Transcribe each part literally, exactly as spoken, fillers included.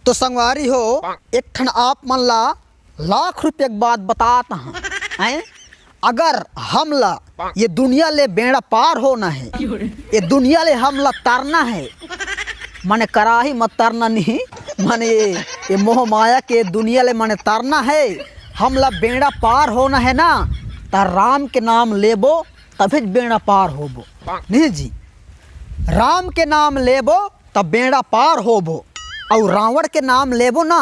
तो संगवारी हो, एक ठन आप मन ला लाख रुपया के बात बतात हंव, हैं? अगर हमला ये दुनिया ले बेड़ा पार होना हे, ये दुनिया ले हमला तरना हे, माने कराही मत तरना नहीं, माने ये, ये मोह माया के दुनिया ले माने तरना हे, हमला बेड़ा पार होना हे ना, त राम के नाम लेबो तभेच बेड़ा पार होबो। नहीं जी, राम के नाम लेबो त बेड़ा पार होबो, अउ रावण के नाम लेबो ना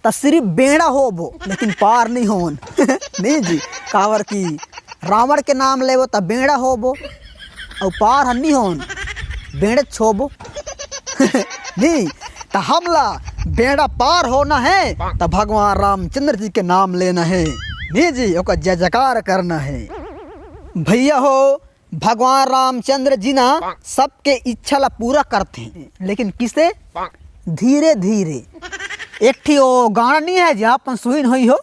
त सिरिफ बेड़ा होबो, लेकिन पार नहीं होन। नहीं जी, काबर कि रावण के नाम लेबो त बेड़ा होबो, अउ पार ह नहीं होन, बेड़ेच होबो। नहीं, त हमला बेड़ा पार होना हे त भगवान रामचंद्र जी के नाम लेना हे। नहीं जी, ओकर जय जयकार करना हे। भैया हो, भगवान रामचंद्र जी ना सबके इच्छा ला पूरा करथे, लेकिन किसे? धीरे धीरे। एक ठी ओ गाना नहीं है जी, आप मन सुइन होई हो,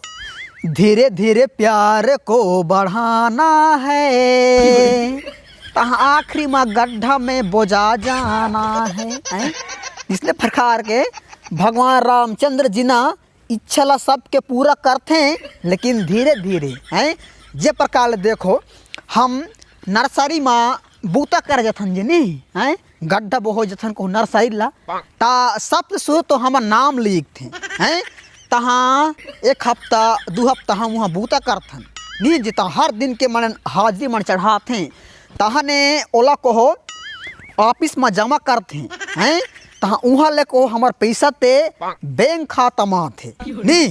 धीरे धीरे प्यार को बढ़ाना है, तहाँ आखिरी मा गड्ढा में बोजा जाना है, हैं? इसने प्रकार के भगवान रामचंद्र जी ना इच्छा ला सबके पूरा करथे, लेकिन धीरे धीरे, हैं? जे प्रकार ले देखो, हम नर्सरी मा बूता कर जथन जे नहीं, हैं? गड्ढा बोहो जथन को नर्सरी ला, ता सबसे शुरू तो हमर नाम लिखथे, हैं? तहाँ एक हफ्ता, दू हफ्ता हम वहाँ बूता करथन, नहीं जी, तहाँ हर दिन के मन हाजिरी मन चढ़ाथे, तहने ओला कहो ऑफिस मा जमा करथे, हैं? तहाँ उहाँ ले कहो हमर पैसा ते बैंक खाता मा आथे, नहीं?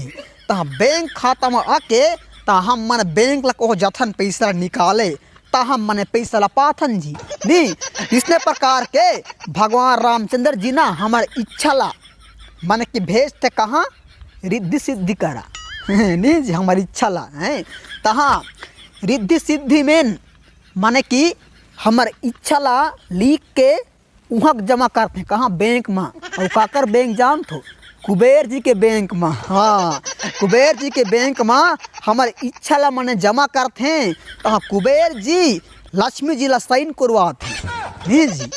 तहाँ बैंक खाता मा आके, तहाँ हम मन बैंक ला कहो जथन पैसा ला निकाले, तहाँ हम मने पैसा ला पाथन जी, नहीं? इसने प्रकार के भगवान रामचंद्र जी ना हमर इच्छा ला, माने कि भेजथे कहाँ? रिद्धि सिद्धि करा। नहीं जी, हमर इच्छा ला, हैं? तहाँ रिद्धि सिद्धि में माने कि हमर इच्छा ला लिख के उहाँ जमा करथे, कहाँ? बैंक मा। अउ काकर बैंक जानथो? कुबेर जी के बैंक मा। हाँ, कुबेर जी के बैंक मा हमर इच्छा ला मने जमा करथे, तहाँ कुबेर जी लक्ष्मी जी ला साइन करवाथे। नहीं जी,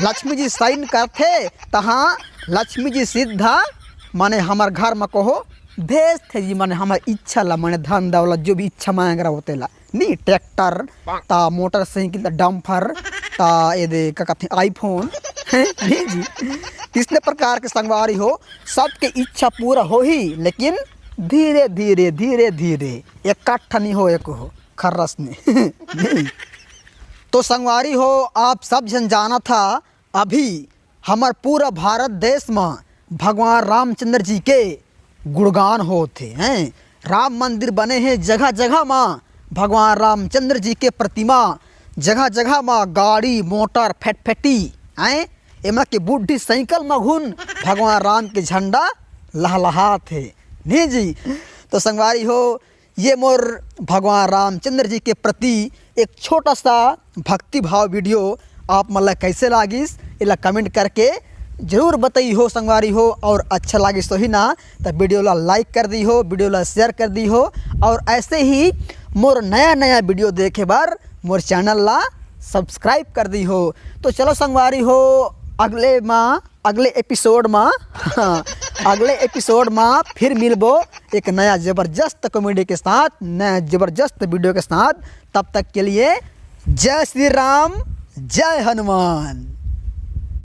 लक्ष्मी जी साइन करथे, तहाँ लक्ष्मी जी सीधा माने हमर घर मा कहो भेजथे जी, माने हमर इच्छा ला, माने धन दौलत जो भी इच्छा मांग रहा होते ला, नहीं, ट्रैक्टर, ता मोटरसाइकिल, ता डंपर, ता ये दे का कहते iPhone, हैं? नहीं जी, इसने प्रकार के संगवारी हो, सबके इच्छा पूरा होही, लेकिन धीरे धीरे, धीरे धीरे, इकट्ठा नहीं हो, एक हो खर्रस में। नहीं। तो संगवारी हो, आप सब झन जानथा, अभी हमर पूरा भारत देश म भगवान रामचंद्र जी के गुणगान होत हे, हैं? राम मंदिर बने हे जगह जगह म, भगवान रामचंद्र जी के प्रतिमा जगह जगह म, गाड़ी मोटर फटफटी, हैं? एमा के बुढ़ी साइकिल म घुन भगवान राम के झंडा लहलहात हे, नहीं जी? तो संगवारी हो, ये मोर भगवान रामचंद्र जी के प्रति एक छोटा सा भक्ति भाव वीडियो आप मन ला कैसे लागिस, एला कमेंट करके जरूर बताई हो संगवारी हो। और अच्छा लागिस तो ही ना, तो वीडियो ला लाइक कर दी हो, वीडियो ला शेयर कर दी हो, और ऐसे ही मोर नया नया वीडियो देखे बर मोर चैनल ला सब्सक्राइब कर दी हो। तो चलो संगवारी हो, अगले मा अगले एपिसोड मा, हाँ, अगले एपिसोड मा फिर मिलबो एक नया जबरदस्त कॉमेडी के साथ, नया जबरदस्त वीडियो के साथ। तब तक के लिए जय श्री राम, जय हनुमान।